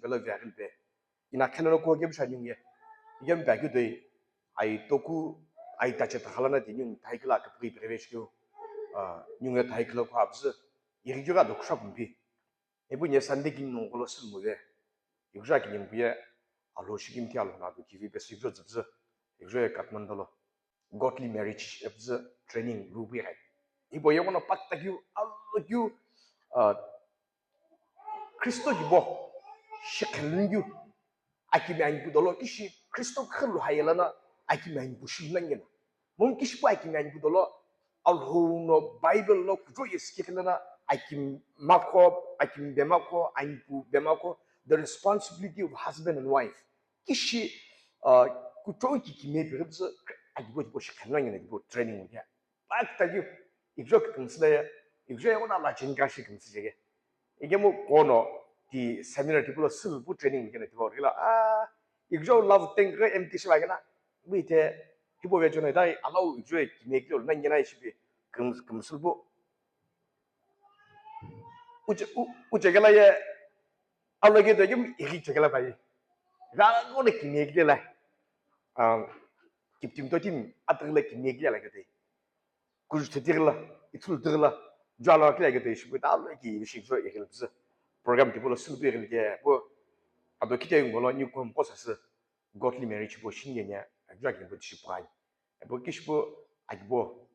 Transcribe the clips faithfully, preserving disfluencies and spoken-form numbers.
Pelo veghi pe. Ina khelo no ko ke bsha nyung ye. Igem ba keu doi. Ai toku, ai tache takhala na di nyung thai kila ke pri privilege keu. Ah, nyung ye thai kila ko abzu. Iri juga do kusha kumpi. Ipu nye Sunday king no kolo sil mu ye. Igja ki nyung ye. Alo shikim ti alo na do kivi pe sigjo zibzu. Igjo ye Kathmandu lo. Godly marriage, epzü training rubi ghai. Ibo yemono pakta keu, alo keu, ah, Kristo kibo, shikhelun keu, akimi anyi pu dolo, kishi Kristo khelu hayela na, akimi anyi pu shilun ngena. Mom kishi pu akimi anyi pu dolo, Alhou no Bible no kujo yesi kekele na, akimi makho, akimi be makho, anyi pu be makho, the responsibility of husband and wife. Kishi, ah, kuchou ki kime pighi püzü, akibo tipo shi khanoi ngena tipo training ya. Pak ta yu, ikjo ki kümsü la ya, ikjo ya ona la chin ka shi kümsü jege. Ige mo kono ti seminar tipo lo sil bu training ngena tipo rila, ah, ikjo love tank re empty shi ba ngena, bu ite, tipo ve chona dai, alau ikjo kime kilo na ngena ishi bi küm-, kümsü bu. Uche, u-, uche kela ye, alo ke to ke iri che kela pai. Ra ngo ne kine ke la. Um, kiptim to tim, atir la kine ke la ke te. Kuju te tir la, itul tir la, jalo ke la ke te, shi ta lo ki shi so iri pse. Program tipo lo sul iri ke, bo, ado kite ngolo ni kom ko sa se, godly marriage bo shin ye nya, ajua ke bo shi pai. Bo kish bo, ag bo,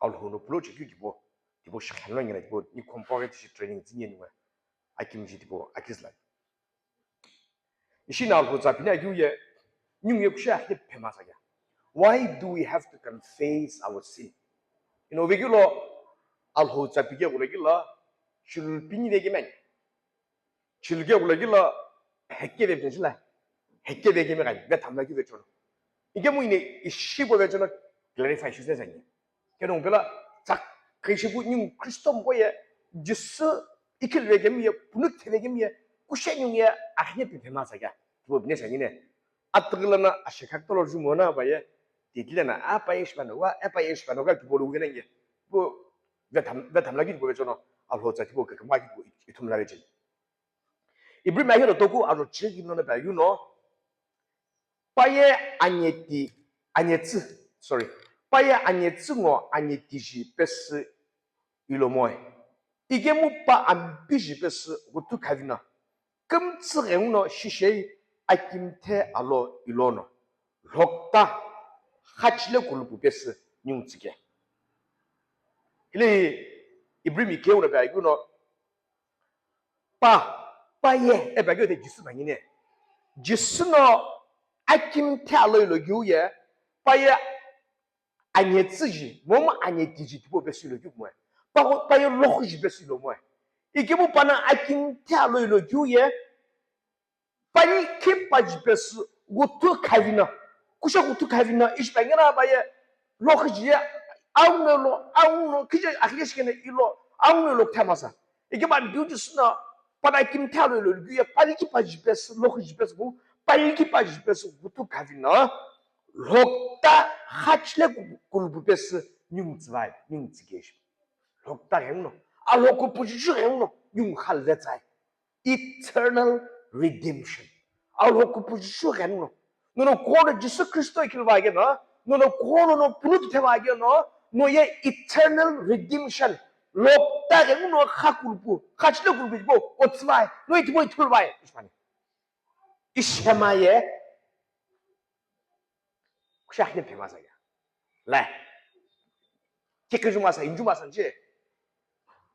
Alhou no pulo chekeu kibo, tipo shikhanlo ngena tipo, ni compound shi training zinye nuwe, akimji tipo, akizla. Ishi na Alhou tsa pini akiu ye, nyung ye kusha hile phema sa kya. Why do we have to confess our sin? Ino vekilo, Alhou tsa pike kula kila, shul pini veke men. Chilge kula kila, hekke ve chila, hekke ve kemi kani, ve thamla ki ve chono. Ike mu ine ishi bo ve chono clarify shi se sani. Keno pela, tsak, kaishi bu nyung Kristo mbo ye, Jisu ikil ve kemi ye, punuk the ve kemi ye, kushe nyung ye, ahne pi phema sa kya. Bo bine sani ne. Atgla na ashekak tolo ju mona ba ye. Titile na, apa ye shpano, wa, apa ye shpano, ga ki bolu gene ye. Bo, ve tham-, ve thamla ki bo ve chono, Alhou tsa ki bo ke kama ki bo ithum la ve chini. Ibrahim ayo lo toku aro chiri no na ba yuno. Paye anyeti, anyetsu, sorry. Paye anyetsu ngo anyeti ji pesu ilomoe. Igemu pa ambi ji pesu gutu kavina. Kümtsü ghenguno shishei akimthe alo ilono. Lhokta khachile kulupu pesu nyungtsike. Hile Ibrahim ikeu na ba yuno. Pa, pa ye, e ba gyote Jisu mangine. Jisu no akimthe alo ilo gyu ye, pa ye anyetsü ji, momu anyeti ji tipo pesu ilo gyu kumwe. Pa, pa ye lokhu ji pesu ilo mwe. Ikemu pana akimthe alo ilo gyu ye, pani kipa ji pesu gutu kavina. Kusha gutu kavina, ishi pa ngena pa ye, lokhu ji ye, auno lo, auno, kije akhiye shikene ilo, auno lo kuthamasa. Ike ba beauty suna, pana kimthe alo ilo gyu ye, pani kipa ji pesu, lokhu ji pesu gu, pani kipa ji pesu gutu kavina. Lhokta khachile ku-, kulupu pesu, nyung tsivai, nyung tsikeshi. Lhokta ghenguno, alhoko pujuju ghenguno, nyung khalve tsai. Eternal redemption. Alhoko pujuju ghenguno. Nono kono Jisu Kristo ikilva geno, nono kono no punu theva geno, no ye eternal redemption. Lhokta ghenguno kha kulupu, khachile kulupu bo, otsvai, no itibo itulvai. Ishmani. Ishema ye, kusha hile phema sa ya. La. Kekejuma sa, injuma sa nje.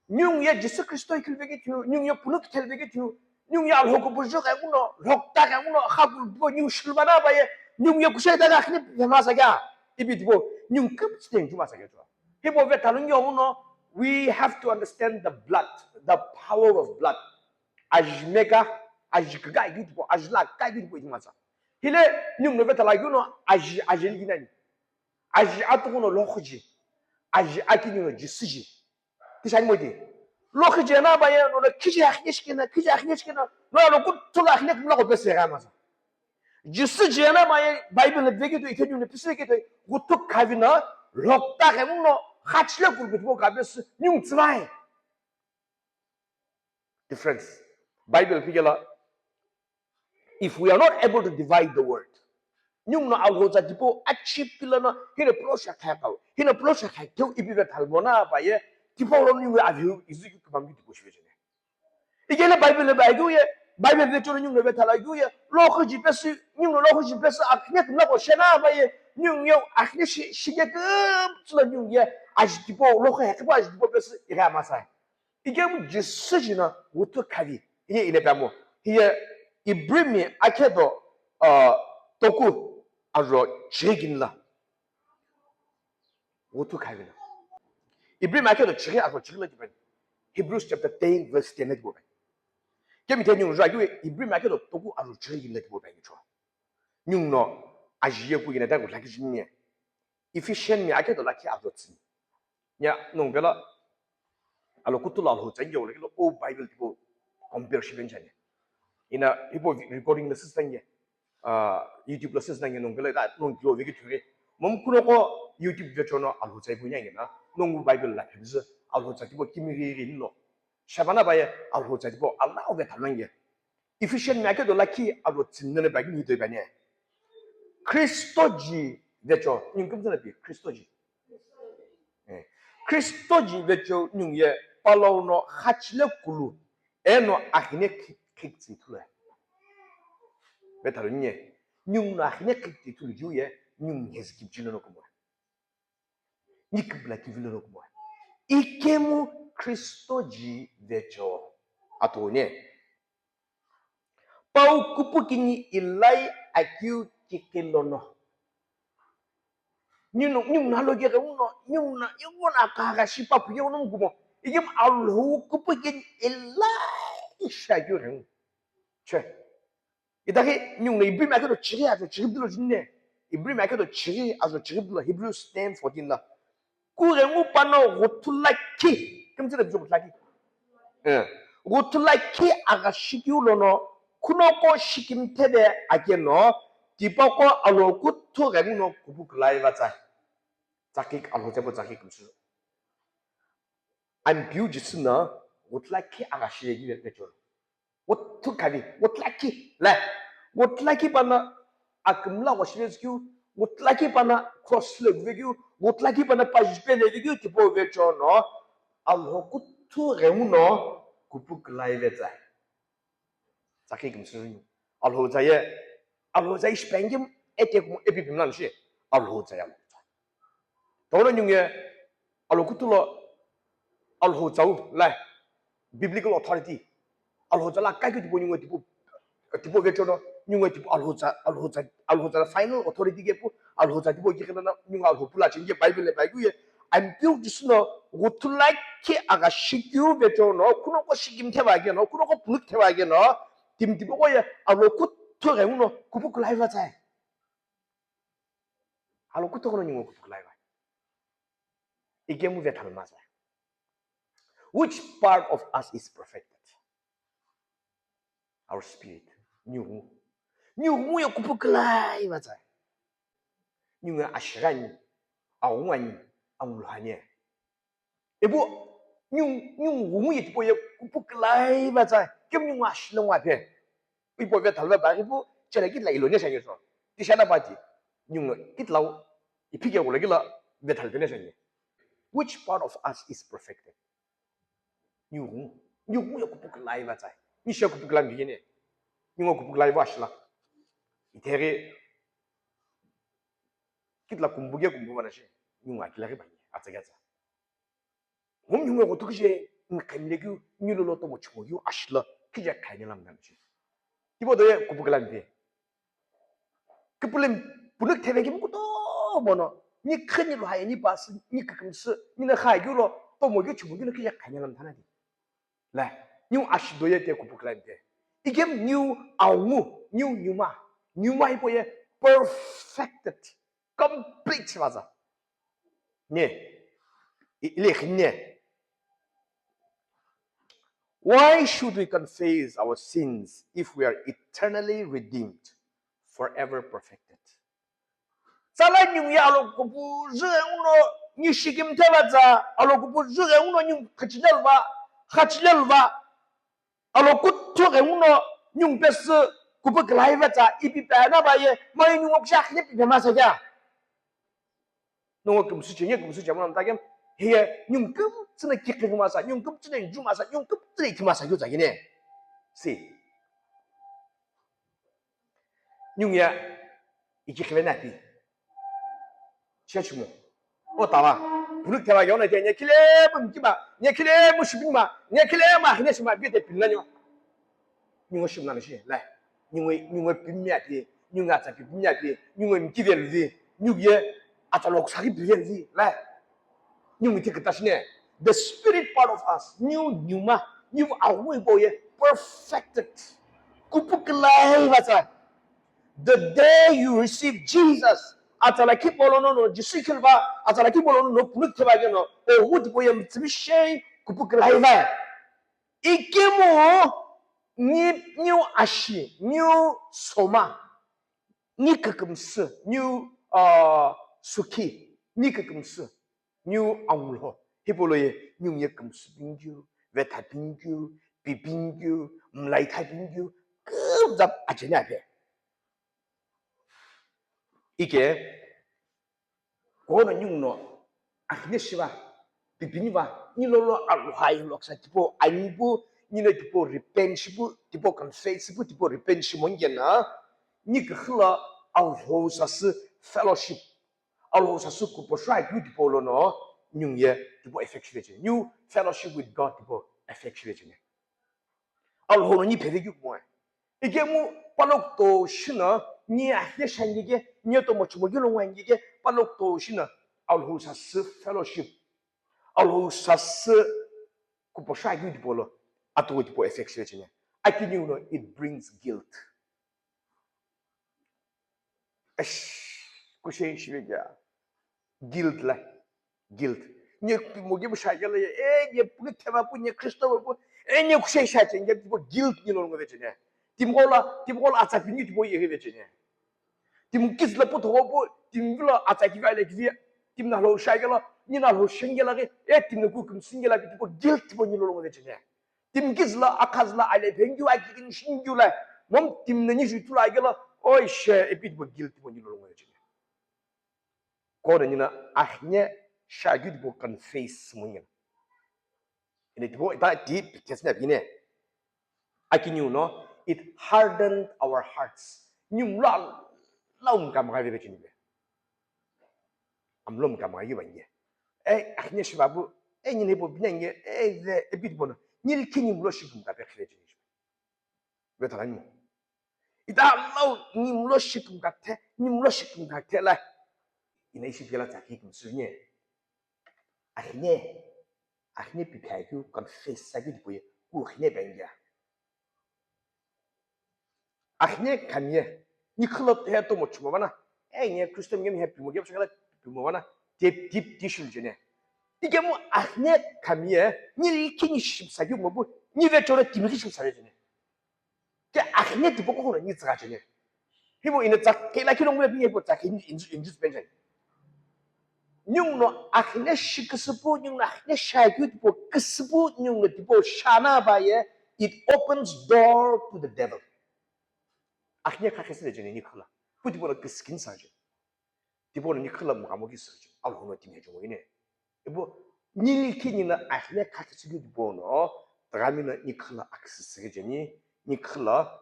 Nyung ye Jisu Kristo ikilve ke thiu, nyung ye punu kithelve ke thiu, nyung ye alhoko pujo ka nguno, lhokta ka nguno, kha kulupu nyung shilvana ba ye, nyung ye kusha ta ka khine phema sa ya. Ibi tibo, nyung kipchite injuma sa ke thiu. Hibo ve talung yo uno, we have to understand the blood, the power of blood. Ajimeka, ajikaka gitu po, ajilaka gitu po itimasa. Hile, nyung no vetala yuno, aji, ajil ginani. Aji atukuno lokhuji. Aji akini no jisiji. Tishani moti. Lokhuji na ba ye, no, no, kiji akhnesh kena, kiji akhnesh kena, no, no, kutula akhnek mla ko pese ga masa. Jisiji na ba ye, Bible le vegi to, ite nyung le pese ke to, kutuk kavina, lokta ke no, khachile kurbe to, kabes, nyung tsvai. Difference. Bible phikela If we are not able to divide the word, ninguno Alhou tsa tipau achieve phi lono, hino pulo shakha kau, hino pulo shakha keu ipi vetha lo mona pa ye, tipau lo ningu aviu izu keu kümam keu tipau shive jene. Ikele Bible lo bai keu ye, Bible vecho lo ninguno vetha lo keu ye, lo khuji pesü, ninguno lo khuji pesü, akhine kümla ko shena pa ye, ningu yo akhine shi, shike kümtsü lo ningu ye, aji tipau, lo khe keu pa aji tipau pesü, ika masa. Ikemu Jisü jina wutu khavi. Hiye ine pamo. Hiye Ibrimi akhedo, uh, toku ajo chigin la. Wutu khavi la. Ibrimi akhedo chigi ajo chigi la tipani. Hebrews chapter ten verse ten la tipani. Kemi teni ujo akiwe Ibrimi akhedo toku ajo chigin la tipani cho. Ninguno ajiye ku ine ta ku laki jini. Ephesians mi akhedo lakhi ajo tsini. Nya nung pela alo kutu lo Alhou tsa inge wala kilo o Bible tipo compare shi benchani. Ina hipau recording la sisi tange, ah, YouTube la sisi tange nung pela ta nung kilo veki thuri. Mom kuno ko YouTube vecho no Alhou tsa ipu nyange na nung Bible la khemzi Alhou tsa tipo kimi ri ri no. Shabana baye Alhou tsa tipo Allah ve thanange. Ephesians mi akhedo lakhi alo tsini nene bagi ni toi bane. Kristo ji vecho, ningu kümtsü na pi, Kristo ji. Eh. Kristo ji vecho ningu ye palau no khachile kulu, eno akhine khik, khik tsi thule. Vetha lo ningu ye, ningu no akhine khik tsi thule ju ye, ningu hezki jilo no kumwe. Ni kibla kivilo no kumwe. Ikemu Kristo ji vecho. Atone. Pau kupukini ilai akiu kikilono. Ningu, ningu nalo kike uno, ningu na, ningu na kaka shipa puye uno kumo. Ikim Alhou kupukini ilai shakiu rengu. Che. Itaki ningu na Ibrimi akhedo chiri ajo chiri bilo jinne. Ibrimi akhedo chiri ajo chiri bilo Hebrews ten fourteen la. Kurengu pano ghuthulakhi. Kümtsü de bijo ghuthulakhi. Eh. Ghuthulakhi aga shikiu lono, kunoko shikimthebe akeno, tipako alo kuthu rengu no kupu kulai vatsa. Tsakik Alhou tsebo tsakik msu. Ampiu jisü na ghuthulakhi aga shiregi ve, vecholo. Wothu khavi, wothu lakhi, le. Wothu lakhi pana akümla washivekeu, wothu lakhi pana cross le vekeu, wothu lakhi pana pajipe le vekeu, tipo vecho no, Alhou kuthu rengu no, kupu kulai vetsai. Tsakhi kümsü ringu. Alhou tsa ye, Alhou tsa ishi pengim, ete kumo epi pimlan shi, Alhou tsa ye Alhou tsa. Toro ningu ye, Alhou kuthu lo, Alhou tsau, le, biblical authority. Alhou tsa la kaiku tipo ningu tipo, tipo vecho no, ningu tipo Alhou tsa, Alhou tsa, Alhou tsa la final authority ke pu, Alhou tsa tipo kikena na, ningu Alhou pula chinge Bible le bai kuye. Ampiu jisü no, ghuthulakhi aga shikiu vecho no, kunoko shikimtheba ke no, kunoko punuktheba ke no, tim tipo ko ye, Alhou kuthu rengu no, kupu kulai vatsai. Alhou kuthu kono ningu kupu kulai vai. Ikemu vetha lo masa. Which part of us is perfected? Our spirit. Ningu. Ningu ye kupu kulai vatsai. Ningu ashirani, awungani, anguluhani. Ibu, ningu, ningu ye tipo ye kupu kulai vatsai. Kemu ningu ashilongwa pe. Ipo vetha lo ba ipu, chela kitla ilo ne shange so. Tishana pati. Ningu kitla iphike wala kila vetha lo ne shange. Which part of us is perfected? Ningu, ningu ye kupu kulai vatsai. Ni she kupu kulai migene. Ningu kupu kulai vashla. Ithere kitla kumbuge kumbu vana she. Ningu akila ke bani. Atsa gatsa. Ngom nyungu ko tukije nkamile kyu nyulo lo tomo chumo kyu ashla kije khaine lam ngamchi. Kibo doye kupu kulai mpe. Kipulem punuk thebe kim kuto mono. Ni khani lo haye ni pas ni kikim se ni na khai kyu lo tomo kyu chumo kyu lo kije khaine lam thana di. La, ningu ashi doye te kupu kulai mpe. Ikem ningu aungu, ningu nyuma. Nyuma ipo ye perfected. Complete shivaza. Ne. I-, ile khine. Why should we confess our sins if we are eternally redeemed, forever perfected? Tsala ningu ye alo kupu jughe uno ni shikimtheba tsa, alo kupu jughe uno ningu khachilelva, khachilelva. Alo kuthu ghenguno ningu pesü Kupu külai va tsa ipi pena ba ye, ma ningu kushi akhine pi pema sa kya? Nongo kümsü chenye, kümsü chemo namta kem, hiye ningu kümtsü na kikhi masa, ningu kümtsü na ju masa, ningu kümtsü na ithi masa kyu tsakine. Si. Ningu ya ikikhi ve na pi. Chechimo. O tawa. Puluk tewa yona te, nye kile mu mkima, nye kile mu shibima, nye kile ma hine shima bite pinanyo. Ningu shimna shi, lai. Ningu, ningu pimya pi, ningu atsa pi pimya pi, ningu mki velvi, ningu ye atsa lok sari pi velvi, lai. Ningu ti kata shine. The spirit part of us, ningu, ningu ma, ningu awi bo ye perfected. Kupu külai va tsa. The day you receive Jesus, atsa la ki bolo no, no, Jisu khilva, atsa la ki bolo no, no, puluk tewa ke no, o wut bo ye mtsimi shei, kupu külai va. Ikemu ni, niu ashi, niu soma, ni kükümsü, niu, ah, sukhi, ni kükümsü, niu angulho. Hipolo ye, niu ye kümsü pingyu, vetha pingyu, pi pingyu, mlai tha pingyu, kümzap achene ape. Ike, kono ningu no, akhine shiva, pipini va, nilolo aluhai loksa tipo, anipu, nino tipo repent shipu, tipo confess shipu, tipo repent shimongena, ni kkhila Alhou sasü fellowship, Alhou sasü kuposho akeu tipo lono, ningu ye tipo effect shiveche. New fellowship with God tipo effect shiveche ne. Alhou no ni pheve keu kumoe. Ikemu palok to shino ni ahye shangi ke, ni to mochimo keu lo ngwangi ke, palok to shino Alhou sasü fellowship, Alhou sasü kuposho akeu tipo lo, atu tipo effect shiveche ne. Akiniu no, it brings guilt. Eish, kushe shive kya? Guilt la. Guilt. Nye pimo ke bu shakela ye, e, nye pulu theva pu, nye Kristo pu, e, nye kushe shachenge, tipo guilt ni lo ngo vechene. Timo la, timo la atsa pini tipo ye vechene. Timo kids la pu thogo pu, timo la atsa ki va le ki, timo na lo shakela, ni na lo shengela ke, e, timo ku kum singela tipo guilt tipo ni lo ngo vechene. Timi kids la, akhaz la, ale phengyu, akikini shingyu la, mom timi na ni ju tu la agela, oi she, epi tipo guilt tipo ni lo ngo chine. Kono ni na, ahne, shagyu tipo confess mo ni. Ine tipo, ita deep, tesna bine. Akiniu no, it hardened our hearts. Ni mla, la um kam ga be chine. Amlo mka mghayu ba nge. E, akhine shibabu, e, nyine bo bine nge, e, ve, e, bit bono. Nil kini mlo shikum ka pe khile chini. Ve tala nimo. Ita amlo ni mlo shikum ka te, ni mlo shikum ka te la. Ina ishi pela ta ki kum su nye. Akhine, akhine pi pya kyu confess sa kyu dipo ye, ku akhine ba nge. Akhine kamiye, ni khilo he to mo chumo bana. E, nye Christian game he pimo game shakala pimo bana. Tip, tip, tishul jene. Ike mo akhine kamiye, ni li kini ship sa yu mo bu, ni ve choro timi ki ship sa jene. Ke akhine tipo ko ni tsaka jene. Hibo ina tsak, ke la kino mo bi hibo tsak in, in, in just benjen. Nyungno akhine shi kisipu, nyungno akhine shakyu tipo kisipu, nyungno tipo shana ba ye, it opens door to the devil. Akhine kha khisi de jeni nikhla. Pu tipo no kiskin sa je. Tipo no nikhla mo kamo ki sa je. Al hono tin he jo ine. Ebo nili kini na akhine kha khisi tipo no, tagami na nikhla akhisi se jeni, nikhla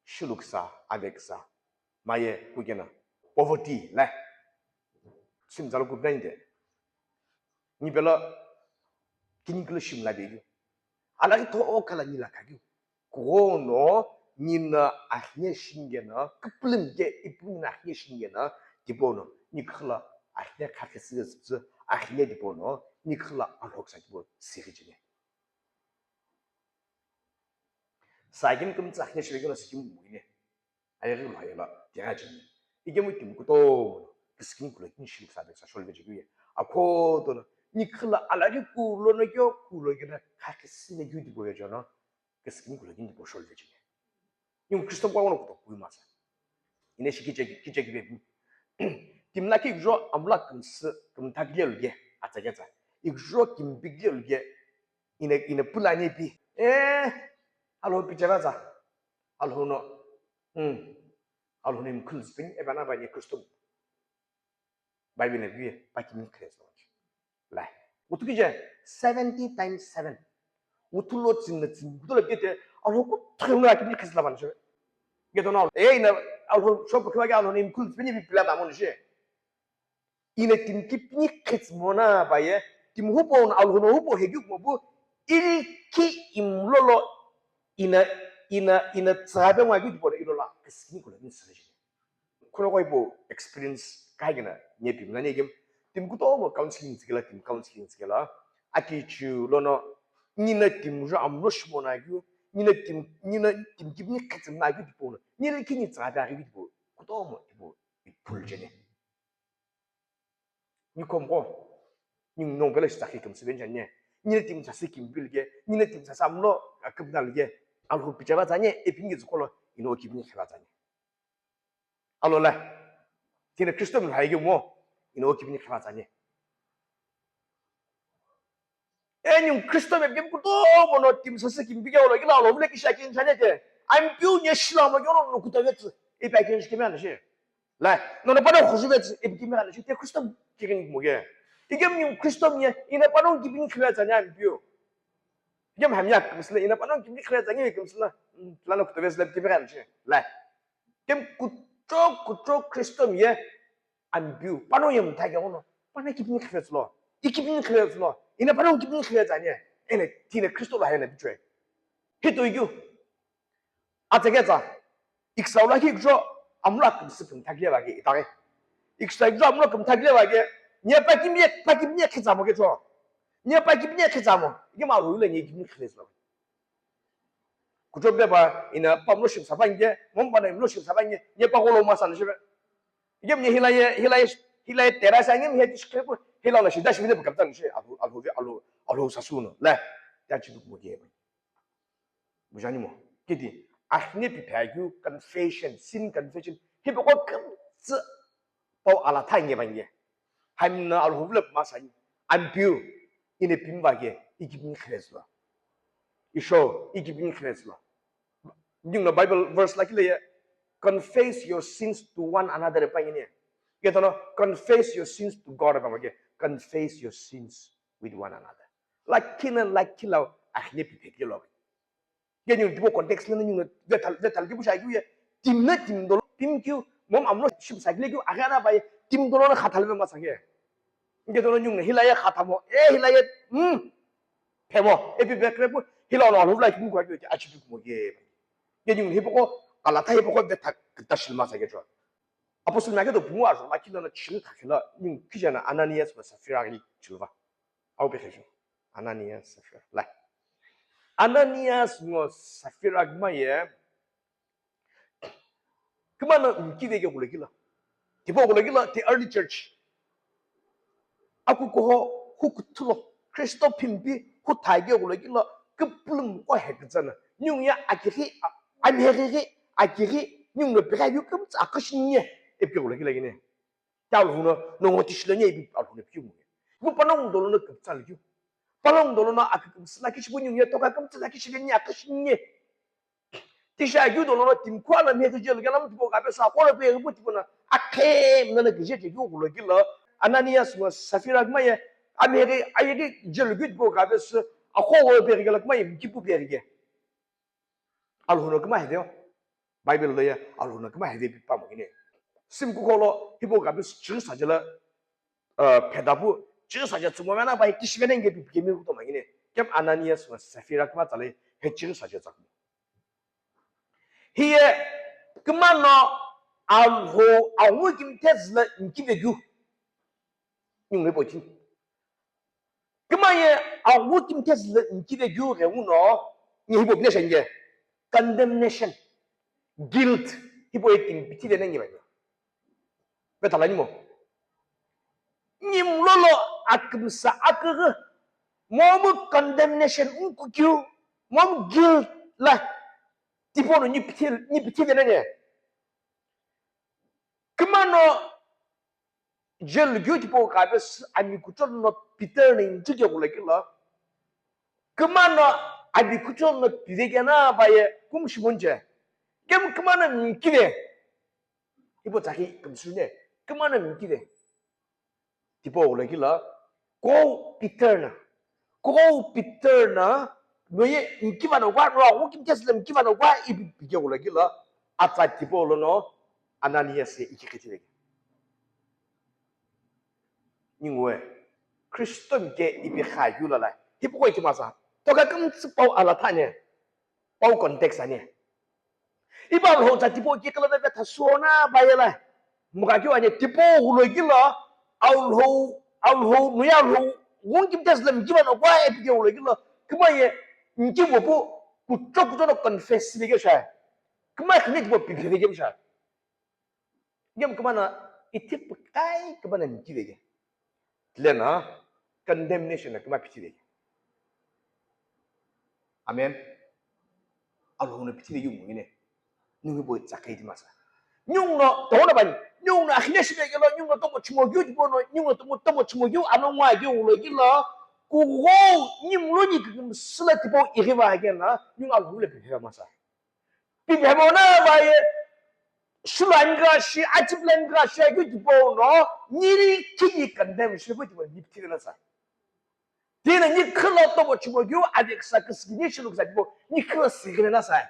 shiluksa, aveksa, maye kukena, poverty, le. Sim zalo kupna inde. Ni pela, kini kilo shim la begi. Ala ki to o kala ni la kagi. Kuono, ni na ahne shingena, kuplim ke ipum na ahne shingena, tipo no, ni khala, ahne kha ke sile sile, ahne tipo no, ni khala alhok sa tipo siri jine. Sakin kum tsa hne shirikino sikim mumine. Ayaghi lo hayala, tiaga jini. Ike mu kim kuto, kiskin kulo kin shiluk sa beksa shol veche kuye. Akho to na, ni khla alagi kulo no kyo, kulo kyo na, kha kisine kyu di boyo jono, kiskin kulo kin di bo shol veche. Ni Kristo kwa wono kuto kuyi masa. Ine shi kiche, kiche kibe. Timla ki jo amla kumsi, kumtakle luge, atsa ketsa. Ikjo kimbigle luge, ine, ine pulani pi. Eh, alo pichara za. Alhono, Hmm. Alhou no imkhulu züpeni, epana bani Kristo. Bible na biye, pakimi khrezlo. Lai. Utu kije, seventy times seven. Utu lo tsin na tsin, utu lo kete, Alhou kuthre na kimi khrezla ban je. Geto na, e ina, Alhou shop kwa ke Alhou no imkhulu züpeni bi pila da mon je. Ina timi kipni khitsmona baye, timi hupo na Alhou no hupo hegyu mo bu, ili ki imlolo, ina, ina, ina tsabe ngwa gyu tipo na ilola, kisini kula ni sanje. Kono koi po experience kai gina, nye pimna nye gim, timi kutomo counseling tsikela, timi counseling tsikela, aki chu lono, nina timi jo amlo shimona gyu, nina timi, nina timi kipni khitsmona gyu tipo na, nili ki ni tsabe gyu tipo, kutomo tipo, ipul jene. Nikhom ko, ning nong pelo shi tsakhi kümsü benjanye. Nina timi tsasi kimpil ke, nina timi tsasi amlo, a, kümdal ke. Alhou pichaba tsanye, epingi zukolo, ino kibini khiba tsanye. Alo la, tina Kristo mi haige mo, ino kibini khiba tsanye. Ening Kristo me kim kutomo no timi tsasi kimpike olo, kila olo, mle kisha kin chanye ke. Ampiu nye shila mo, yono no kutavetsu, ipa kin shikime anashi. Lai, nono pano khujuvetsu, ipi kimi anashi, te Kristo kikin mo ke. Ikem ning Kristo mi, ina pano kibini khiba tsanye ampiu. Ikem hamya kimsle, ina pano kibini khiba tsanye kimsle. Lana kutavetsu la kimi anashi. Lai. Kem kutro, kutro Kristo mi, ampiu, pano ye mtha ke ono, pano kibini khivetslo, i kibini khivetslo, ina pano kibini khivetsanye, ene tina Kristo la hena bichwe. Hito igyu, atsa ke tsa, iksa ula ki gjo, amlo kümsü kümtha kile ba ke, itake. Iksa gjo amlo kümtha kile ba ke, nye pa kimi, pa kimi khitsa mo ke cho. Nye pa kimi khitsa mo, ke ma ru le nye kibini khivetslo. Kuchop de ba, ina pamlo shim sabange, mom bana imlo shim sabange, nye pa golo ma san shibe. Igem nye hilaye, hilaye, hilaye tera sa ngem he tish krepo, hila na shida shimine bu kaptan shi, alu, alu, alu, alu sasuno. Le, ya chi bu ge. Bujani mo. Kiti, ahne pi phayu confession, sin confession. Hi bu ko kamtsi pau ala tha nge bange. Hamna alu huvle ma sani. Ampiu, ine pimba ge, ikipin khresla. Isho, ikipin khresla. Yung na Bible verse la kile, confess your sins to one another pa ngene. Ketono, confess your sins to God pa ngene. Confess your sins with one another. Lakina lakila ahne pi phekilo. Kenya yung tipo context na yung na vetal vetal ki pusha kiu ye. Tim na tim dolo tim kiu mom amlo ship sa kile kiu agana bai tim dolo na khatal be masage. Nge dolo yung na hilaye khatamo. E hilaye. Hmm. Phemo, epi bekre pu, hila ono alo vla kimu kwa ki achi pi kumo ye. Ye yung hipoko, ala ta hipoko de ta ta shil ma sa ke cho. Apostle ma ke do pumu ajo ma kila na chil ta kila, yung kijana Ananias ma Safira ni chilva. Au pe kejo. Ananias Safira. La. Ananias ngo Safira ma ye. Kümana mkive ke kulekila. Tipo kulekila the early church. Aku koho hukuthulo Kristo phimpi huthage kulekila küplüm ko hekütsana. Nyung ya akiri amhegiri akiri nyung no pega yu kümtsa akashinye epke kulekila gine. Kya alhuna no ngoti shilanye ipi alhuna piu. Bu panong dolo no küptsal yu. Panong dolo no akükümsla kishi bu nyung ya toka kümtsala kishi gine akashinye. Tisha gyu dolo no timkhu ala mhe kije lo gela mutpo ka pesa ko lo pe bu tipo na akhe mna na kije je gyu lo gila Ananias ma Safira ma ye amhe ge aye ge je lo gyu po ka pesa akho lo pe gela ma ye kipu pe ge. Alhono kma hede. Bible lo ye alhono kma hede pi pa mo gine. Sim ku kholo hipo ka pesa chiri sa jela uh, phedapu chiri saja tsumo mena bai kishi mena nge pi kemi kuto mangine. Kem Ananias ma Safira kma tsale he chiri saja tsakmo. Hiye kma no alho awu kim tezla nki vegyu. Yung me pochin. Kma ye awu kim tezla nki vegyu re uno ngi hipo bine shenge. Condemnation. Guilt. Hipo ye tim piti de nengi bai. Betalani mo. Nyimlolo akümsa aküghü. Momu condemnation unkukyu. Momu guilt la. Tipo no nipithil nipithil nene. Kümano jail gyu tipo kabe ami kuchon no Peter ne inchike kulekila. Kümano ami kuchon no pivekena baye kumshimonje. Kemu kümana mkive. Ipo tsaki kümsüne. Kümana mkive. Tipau ghulokilo, kou Peter na, kou Peter na, noye mkiva no kwa, no, kou kimtesle mkiva no kwa, ipi pike ghulokilo, atsa tipau lono, Ananias ye iki kiti leke. Ningue, Kristo mke ipi kha yulala, hipau iti masa, toka kümtsü pau ala thane, pau context ane. Ipa Alhou tsa tipau kikala na vetha suona bayela. Muka kiu ane tipau ghulokilo Alhou, Alhou, nuya Alhou, ghung kimtesle mkiva no kwa ipike ghulokilo. Kima ye, mkivo pu, kucho kucho no confess sibeke shai. Kima khine tipau piphe veke shai. Ngem kümana ithi pükai kümana mkive ke. Tlena condemnation na küma phithiveke. Amen. Alhou no phithiveke mu ngine. Ningu bo tsakai di masa. Ningu no tona bani. Ningu no akhine shibeke lo, ningu no tomo chimo gyu di bono, ningu no tomo tomo chimo gyu ano ngwa gyu ulo gilo. Kugo ningu lo ni kikimsila tipo iriva agena, ningu Alhou le phithiveke masa. Piphemona baye, shulani kashi, achipulani kashi, akeu tipau no, niri kini condemn shi keu tipau ni pithile na sai. Tina ni khilo tomo chimo keu, aveksa kiskini shilu kisa tipau, ni khilo sigile na sai.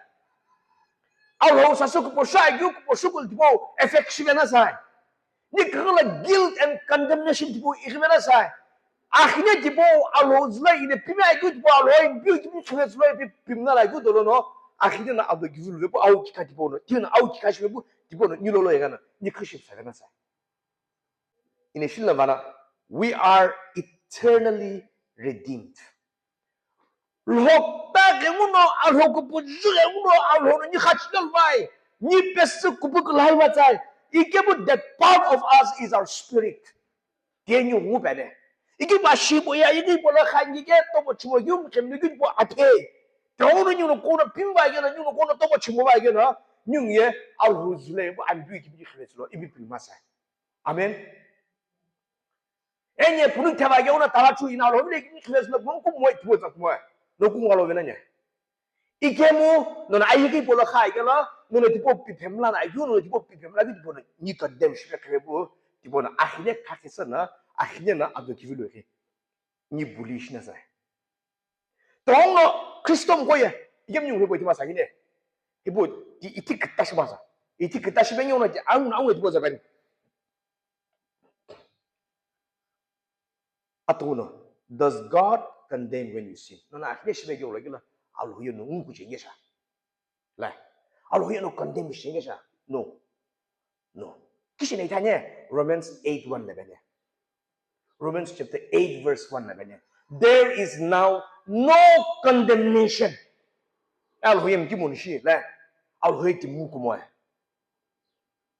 Alhou sasu kuposha keu, kuposhu kul tipau, effect shibe na sai. Ni kaghi lo guilt and condemnation tipau ighimena sai. Akhine tipau Alhou züla ine pimi akeu tipau Alhou in piu kimi chule zülo ipi pimna la akeu dolo no. Akhine na ado givu luve pu au kikha tipau no. Tina au kikha shive pu tipau no nilo lo yegana. Ni kaghi shipu savena sai. Ine shilna vana, we are eternally redeemed. Lhokta ghenguno, alhokupu ju ghenguno, alhono ni khachilol vai, ni pesu kupu kulhai vatsai. Ikepu that part of us is our spirit. Tienyu ngu pene. Iki ba shibo ya, iki bola khangi ke tomo chimo yum khem ni po athe. Tono nyuno kono pimba gena, nyuno kono tomo chimo ba gena, nyung ye alhu zule bu ambi ki bi khreslo, ibi pilmasai. Amen. Enye punu theba ke una tala chu ina lo le ki khile suna mo ku mo ipu za mo. No ku ngalo vena nya. Ikemu no na ayi ki polo kha ke la, no na tipo pi phemla na ayu, no na tipo pi phemla ki tipo ni condemn shi ke bu, tipo na ahile kha ke sana, ahile na ado ki vilo ke. Ni bullish na sa. Tongo Kristo mkoye, ikem ni upo itima sa kine. Ipo ti iti kita shi masa. Iti kita shi benyo na ti ang ang ipo za ben. Atuno, does God condemn when you sin? No na akine shibe gyo lagila, Alhou yo no ungu chenge sha. La, Alhou yo no condemn chenge sha. No. No. Kishi ne itanye, Romans eight one na bene. Romans chapter eight verse one na bene. There is now no condemnation. Alhou yo mki mun shi, la. Alhou yo timu kumoe.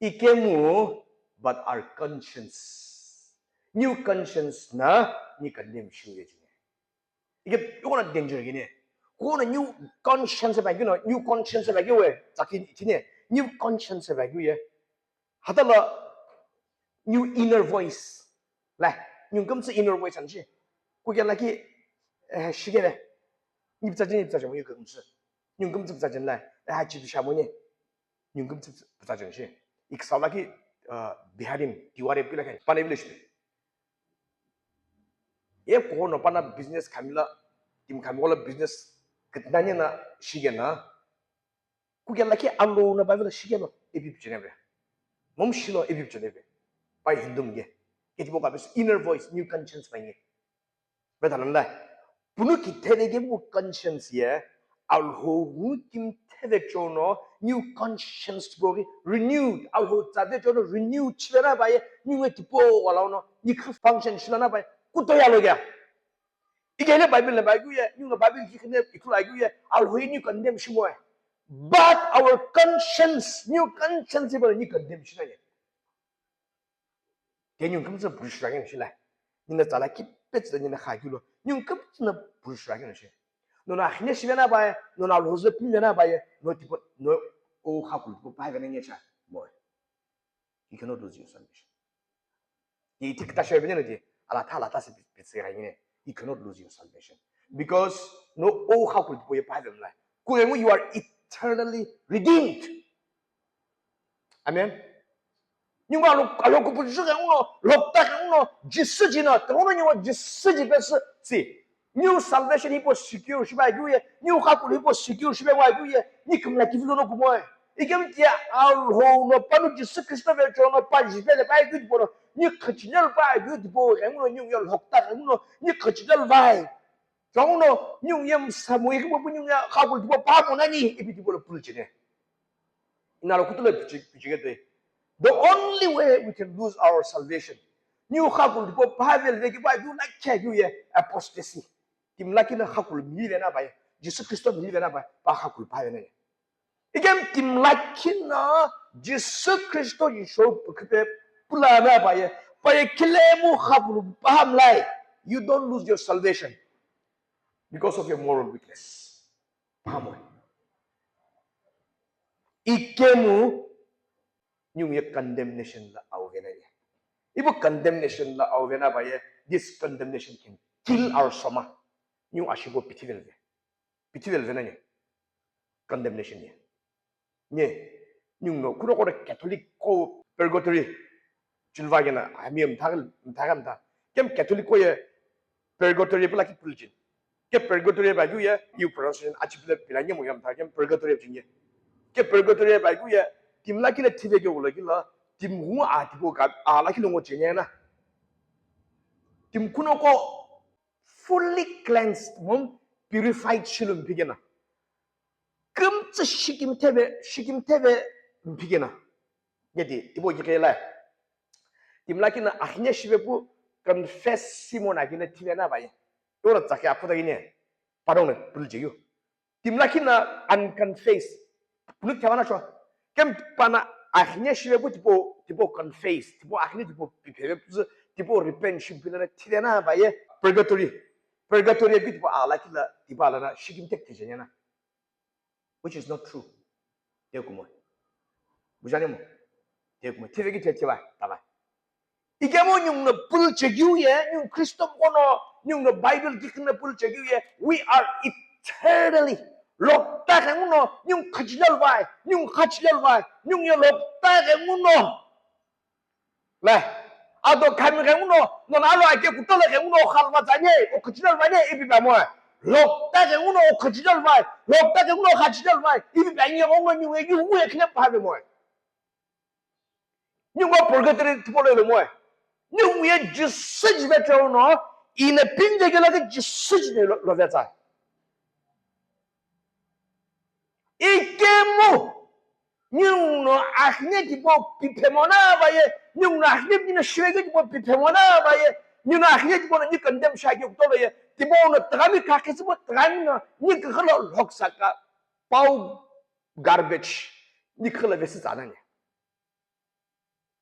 Ikemu, but our conscience. New conscience na, ni condemn shiu ye jine. Ike, iko na danger gine. Ko na new conscience ba gino, new conscience ba giwe, takin itine. New conscience ba giwe. Hatala, new inner voice. La, new comes inner voice anshi. Ku kya laki, eh, shigele. Ni ptsa jini, ptsa jini, new comes. New comes ptsa jini la, eh, ha chi bisha mo ni. Nyungkümtsü pütsa jeng shi. Iksaula ki, uh, Biharim, Tiwari pila khen, pana village pe. Ye kono pana business khamila, tim khamila business kitnanya na shigena. Kukela ki alo na bavila shigeno, ebi pichene be. Mom shilo ebi pichene be. Pai Hindu mge. Ketibo ka bis inner voice, new conscience pa nge. Betanan la, punu ki theve ke bu conscience ye, Alhou ngu kim theve chono, new conscience bo ki renewed, Alhou tsa ve chono renewed chivena ba ye, new we tipo wala no, ni kha function shilana ba ye, kuto ya lo ya. Ike ne Bible ne ba ye, new na Bible ki ne ikula ye, Alhou ye new condemn shimo ye. But our conscience, new conscience ba ni condemn shina ye. Ke nyungkümtsü purishira kena shila. Nina tsala kipetsü nina kha kilo. Nyungkümtsü na purishira kena shi. No na khine shi vena ba ye, no na lozo pi vena ba ye, no tipo, no o kha kulu tipo pa vena ngecha. Boy. You cannot lose your salvation. Ye tik ta shi vena di, ala ta ala ta se petse ra ngine. You cannot lose your salvation. Because no o kha kulu tipo ye pa vena la. Ku you are eternally redeemed. Amen. Ningu alo, alo kupuju ke uno, lokta ke uno, Jisu jino, te uno ningu Jisu ji pe si, si. New salvation hipau secure shipa keu ye, new khakulu hipau secure shipa keu ye, ni kümla kivi lono kumoe. Ikemu tia Alhou no panu Jisu Kristo ve chono pa jipe le pa keu tipau no, ni khachilel pa keu tipau, ke uno ningu ye lokta ke uno, ni khachilel vai. Ke uno ningu ye msa mo, ikemu pu ningu ye khakulu tipau pa mo nani, ipi tipau lo pulu chene. Inalo kutulo pichi-, pichigete. The only way we can lose our salvation. Niu khakulu tipau pa vele veki pa yu na khe yu ye apostasy. Timlakhi na khakulu mili vena pa ye. Jisu Kristo mili vena pa, pa khakulu pa vena ye. Ikemu timlakhi na Jisu Kristo Jisu khipe pula na pa ye. Pa ye khilemu khakulu pa mlai. You don't lose your salvation because of your moral weakness. Pamwe. Ikemu ningu ye condemnation la auvena ye. Ipu condemnation la auvena pa ye, this condemnation can kill our soma. Ningu ashibo pithivelve. Pithivelve na ye. Condemnation ye. Nye, ningu no, kuno kore Catholic ko purgatory. Chulva kena, ami mthagil, mthaga mtha. Kemu Catholic ko ye purgatory pula ki pulchin. Ke purgatory pa keu ye, you pronunciation achipile pila nye mo yam tha, kemu purgatory chinye. Ke purgatory pa keu ye, timlakhi na thive ke ulo kila, tim hu a tipo ka, a lakhi lo ngo chenye na. Tim kuno ko fully cleansed, mom purified shilum phigena. Kümtsü shikim theve, shikim theve mphigena. Yeti, tipo ki kela. Timlakhi na akhine shive pu confess simo na kine thive na baye. Yora tsakhe aphuta kine. Padong na pulje yu. Timlakhi na unconfessed. Puluk theva na sho. Kemu pana akhine shive pu tipo, tipo confess. Tipo akhine tipo pipheve pu, tipo repent shimpina na thive na baye. Purgatory. Purgatory pi tipo alakhi la, tipo alana shikim tek thijenya na. Which is not true. Te kumo. Bujane mo. Te kumo. Thive ki te thiva, tava. Ikemu ningu no pulche keu ye, ningu Kristo kono, ningu no Bible kikna pulche keu ye, we are eternally. Lokta ke uno, ningu khachilel vai, ningu khachilel vai, ningu ye lokta ke uno. Le, ado khami ghenguno, nono alo ake kutolo ghenguno khalva tsanye, o khachilal vanye, ipi pamo. Lokta ghenguno, o khachilal vai, lokta ghenguno, khachilal vai, ipi panye, o ngoni we, yu we, kine pave mo. Ningu purgatory tipolo lo mo. Ningu ye Jisu jive tro no, ine pinde gela ke Jisu jive lo, lo vetsa. Ikemu, ningu no akhine tipo piphemo na baye, ningu no akhine tipo shirege tipo piphemo na baye, ningu no akhine tipo ni condemn shake kuto baye, tipo no tagami kakhe tipo tagami no, ni kakhala loksaka, pau garbage, ni kakhala vesi tsana ni.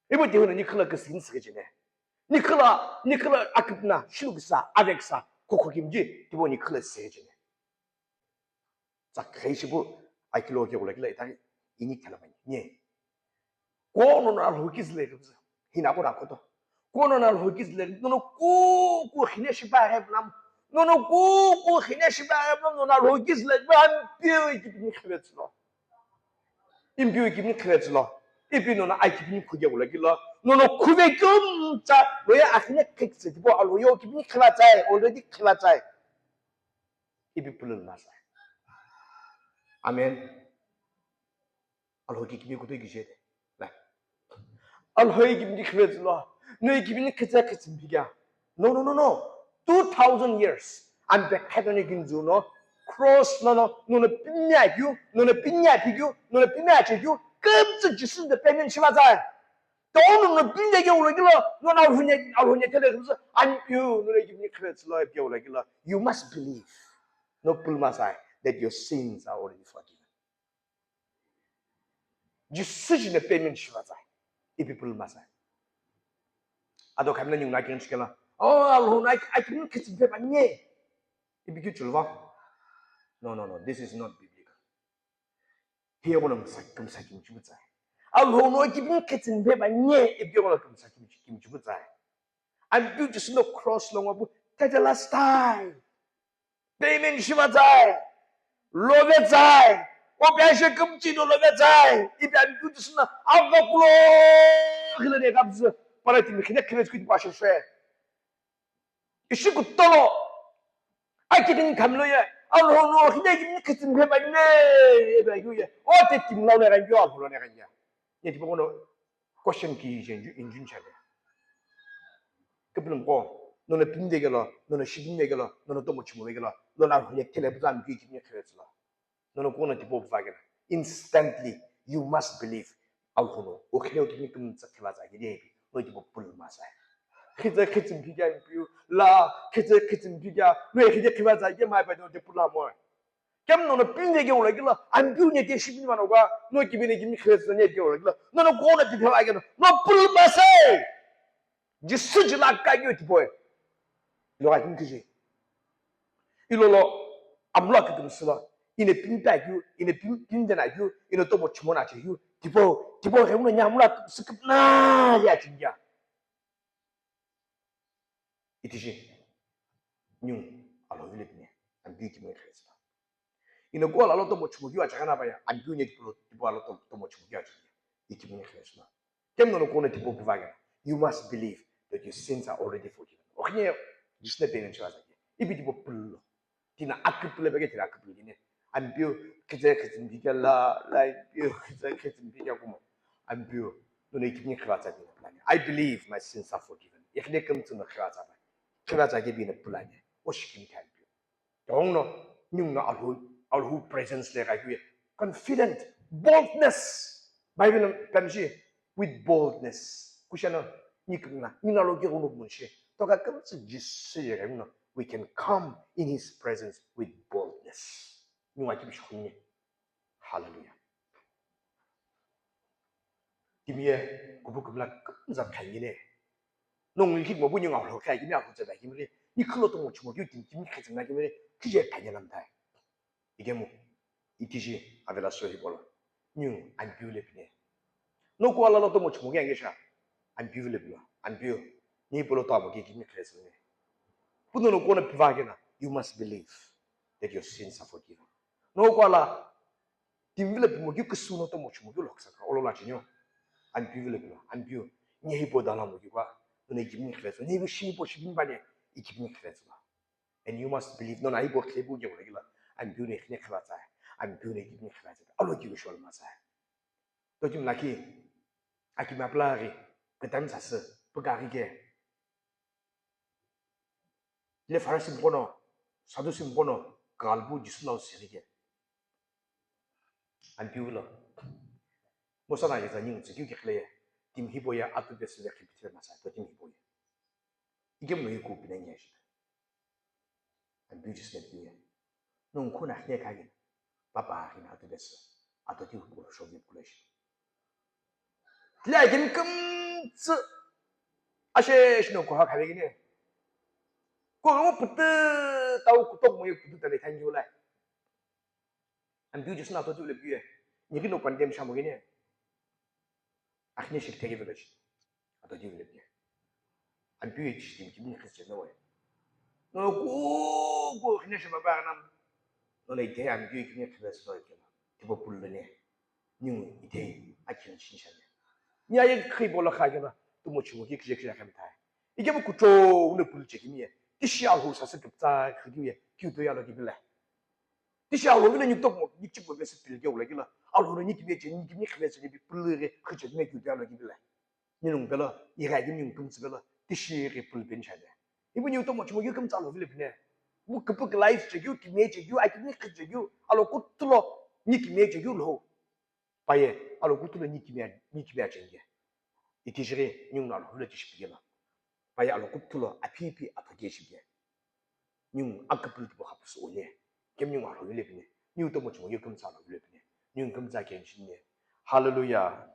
Ibu tihu no ni kakhala kasin sikajine. Ni kakhala, ni kakhala akipna, shiluksa, aveksa, kokho kimji, tipo ni kakhala sikajine. Tsa khei shipu akilo ke kula kila itani ini khala mani. Nye. Ko no na lo kizle ke hina ko na koto. Ko no na lo kizle no no ku ku khine shipa he nam. No no ku ku khine shipa he nam no na lo kizle ban piu ki ni khibet lo. Impiu ki ni khibet lo. Ipi no na ai ki ni khuge kula kila. No no khuve kum tsa lo ya akhine kekse tipo alo yo ki ni khiba tsai already khiba tsai. Ipi pulul masa. Amen. Alhoi kikimi kutu kije de. La. Alhoi kikimi khivetsü lo. No kikimi khetse khetse mpiga. No, no, no, no. Two thousand years. Ampe khetoni kinzu no. Cross no, no, no, no pinya kyu, no, no pinya pikyu, no, no pinya chekyu. Kümtsü Jisu de payment shiva tsai. Tonu no pinde ke ulo kilo, no na alhunye, alhunye tele kümtsü. An you, no, no kikimi khivetsü lo, ke ulo kilo. You must believe. No pulma sai that your sins are already forgiven. Jisu jine payment shiva tsai. Ipi pulma sai. Ado khamina nyung na kirin chikela. Oh, Alhou na aki, aki mun kitsin pe manye. Ipi ki chulva. No, no, no. This is not biblical. Hiya kono msa, kumsa kim chibu tsai. Alhou no aki mun kitsin pe manye. Ipi kono kumsa kim, kim chibu tsai. Ampiu Jisu no cross lo ngwa pu tetelestai. Payment shiva tsai. Love tsai. O pi ashe kümchi no lo vetsai. Ipi Ampeu tisuna ava kulo ghile ne kapzü. Para timi khine khine tsukiti pa ashe shwe. Ishi kutolo. Akitini khamlo ye. Alhono khine kimi khitsin phe ba ne. Ebe yu ye. O te tim lo ne ga yu alhono ne ga ya. Ye tipo kono question ki je injun chale. Kipling ko. Nono pinde gelo, nono shibinde gelo, nono tomo chimo gelo, nono hule tele bzam ki kimi khiretslo. Nono kono tipo pvagena. Instantly, you must believe. Alhono, o khile o kimi kum tsa khiva tsa gidi ebi, no tipo pul masa. Khitsa khitsim phikya Ampeu, la, khitsa khitsim phikya, no khile khiva tsa gidi mai pa no tipo la mo. Kem nono pinde ge ula gila, Ampeu ne te shibin mano ga, no kimi ne kimi khiretslo ne ge ula gila, nono kono tipo pvagena, no pul masa. Jisü jila kagyu tipau. Ilo gha kini kije. Ilolo amlo akitimi silo. Ine pin pagyu, ine pin pin dena gyu, ine tomo chimona che gyu. Tipau, tipau ghe uno nya amlo akitimi sikipna ya chingya. Itiji. Nyu alo vile pine. Ambi kimo khaisila. Ina kuala lo tomo chumukyu achagha na baya, Ampeu ne tipau lo, tipau lo tomo, tomo chumukyu achagha. Ikimuni khesma. Kem nono kono tipau pivagena. You must believe that your sins are already forgiven. Okhine, Jisune payment shwa zaki. Ipi tipau pullo. Tina akipule bege tina akipule gine. Ampeu, khitse khitse mbikya la, la, Ampeu, khitse khitse mbikya kuma. Ampeu, nono ikimuni khwatsa tina pulani. I believe my sins are forgiven. Ikhine kem tsuno khwatsa ba. Khwatsa ke bine pulani. Oshikim kya Ampeu. Tongno, ningu no Alhou, Alhou presence le gaihuye. Confident, boldness. Bible pemshi, with boldness. Kushano, nikna, nina lo kiru no munshi. Toka kamtsi Jisü ye gaihuno, we can come in his presence with boldness. Ningu aki bishkhuni. Hallelujah. Kimiye kupu kumla kumza khanyine. Nong likhi mo bu ningu lo kha kimi aku tsada kimi re. Ni khalo to mo chimo kyu tim kimi khatsim na kimi re. Kije khanyine lam tai. Igemu. Itiji avela so hi bolo. Ningu Ampeu le pine. No kuala lo tomo chimo kya ngesha. Ampeu le pine. Ampeu. Ni bolo to mo ki kimi khatsim ne. Puno no kono pivagena. You must believe that your sins are forgiven. No kuala Timvilo pimo keu kusu no tomo chimo keu loksa ka olola chinyo. Ampeu vilo pilo, Ampeu, nye hipau dala mo keu pa, nune ikimuni khvetsu, nye hipau shi hipau shibin pa ne, ikimuni khvetsu pa. And you must believe, nona hipau khlepu keu pa kila, Ampeu ne khine khvatsa, Ampeu ne ikimuni khvatsa, alo keu shol matsa. To kim laki, akima plari, ketan sase, pekari ke. Le Pharisee mkono, Sadducee mkono, kalbu Jisü lau sirike. Ampeu lo. Mosa na yeza ningu tsükeu kikhle ye. Tim hipau ye atu pesü le khipithile masa, to tim hipau ye. Ikemu no yiku pinengi ashi. Ampeu Jisü ne pinye. Nung khuna khine kagin. Papa khina atu pesü. Atu ti hukuro shogi kuleshi. Tile akin kümtsü. Ashe shino kuha khavegine. Ko ngo putu tau kutok mo ye putu tale thangi ulai. Ampeu Jisü na to tule piye. Nigi no condemn shamo gine. Akhine shik thegi village. Ato di village. Ampeu ye chitim kimi khis cheno we. No ku ku khine shaba ba nam. No le ite Ampeu kimi khis no ikela. Tipo pulbene. Ningu ite akin chinchane. Ni aye khi bolo kha gela. Tumo chumo ki kje kje khamtai. Ike bu kucho une pulche kimi ye. Tishi Alhou sase kiptsa khidi ye. Kiu to yalo kibile. Tishi Alhou vile ni tokmo, ni chikmo vese pil ke ula kila. Alhou ni kimi che, ni kimi khime che, ni pil re, khiche me kyu alo kibila. Ni nung pelo, ni ga kimi nung tum tsibelo, tishi re pil pen chale. Ibu ni tomo chimo yu kum tsalo vile pine. Bu kupu life che yu, kimi che yu, a kimi khiche yu, alo kutulo, ni kimi che yu lo. Paye, alo kutulo ni kimi, ni kimi achenge. Itijiri, ni nung alo vile tishi pigela. Paye alo kutulo, apipi, apage shige. Ningu akapulu tipau khapusu ule. Kemi ningu alo yule pine. Ningu tomo chimo ye kumtsa alo yule pine. Ningu kumtsa kenshi ne. Hallelujah.